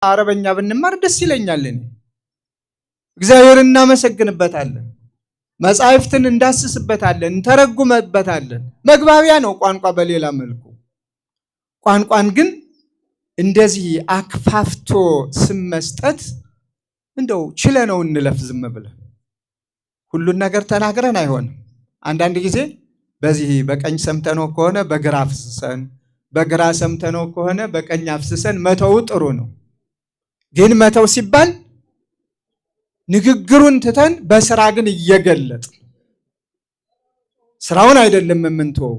አረበኛ ብንማር ደስ ይለኛል። እኔ እግዚአብሔር እናመሰግንበታለን፣ መጻሕፍትን እንዳስስበታለን፣ እንተረጉመበታለን። መግባቢያ ነው ቋንቋ በሌላ መልኩ። ቋንቋን ግን እንደዚህ አክፋፍቶ ስም መስጠት እንደው ችለነው እንለፍ። ዝም ብለን ሁሉን ነገር ተናግረን አይሆንም። አንዳንድ ጊዜ በዚህ በቀኝ ሰምተነው ከሆነ በግራ አፍስሰን፣ በግራ ሰምተነው ከሆነ በቀኝ አፍስሰን መተው ጥሩ ነው። ግን መተው ሲባል ንግግሩን ትተን በስራ ግን እየገለጥ ስራውን አይደለም የምንተወው።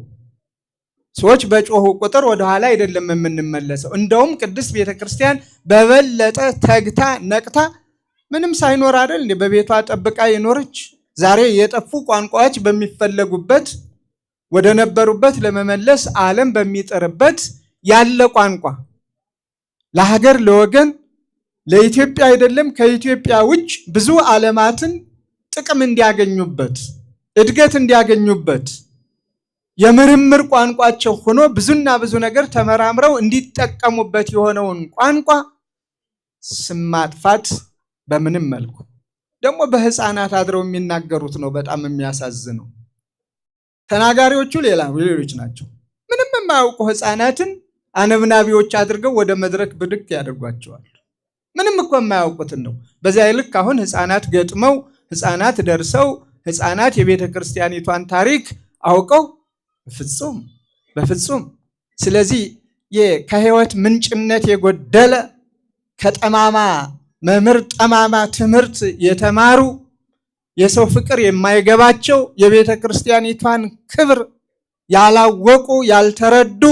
ሰዎች በጮሁ ቁጥር ወደኋላ አይደለም የምንመለሰው። እንደውም ቅድስት ቤተክርስቲያን በበለጠ ተግታ ነቅታ ምንም ሳይኖር አይደል እንዴ በቤቷ ጠብቃ የኖረች። ዛሬ የጠፉ ቋንቋዎች በሚፈለጉበት ወደ ነበሩበት ለመመለስ ዓለም በሚጥርበት ያለ ቋንቋ ለሀገር ለወገን ለኢትዮጵያ አይደለም ከኢትዮጵያ ውጭ ብዙ ዓለማትን ጥቅም እንዲያገኙበት እድገት እንዲያገኙበት የምርምር ቋንቋቸው ሆኖ ብዙና ብዙ ነገር ተመራምረው እንዲጠቀሙበት የሆነውን ቋንቋ ስም ማጥፋት በምንም መልኩ ደግሞ በሕፃናት አድረው የሚናገሩት ነው። በጣም የሚያሳዝነው ተናጋሪዎቹ ሌላ ሌሎች ናቸው። ምንም የማያውቁ ሕፃናትን አነብናቢዎች አድርገው ወደ መድረክ ብድግ ያደርጓቸዋል። ምንም እኮ የማያውቁትን ነው። በዚያ ልክ አሁን ሕፃናት ገጥመው ሕፃናት ደርሰው ሕፃናት የቤተ ክርስቲያኒቷን ታሪክ አውቀው በፍጹም በፍጹም። ስለዚህ ከሕይወት ምንጭነት የጎደለ ከጠማማ መምህር ጠማማ ትምህርት የተማሩ የሰው ፍቅር የማይገባቸው የቤተ ክርስቲያኒቷን ክብር ያላወቁ ያልተረዱ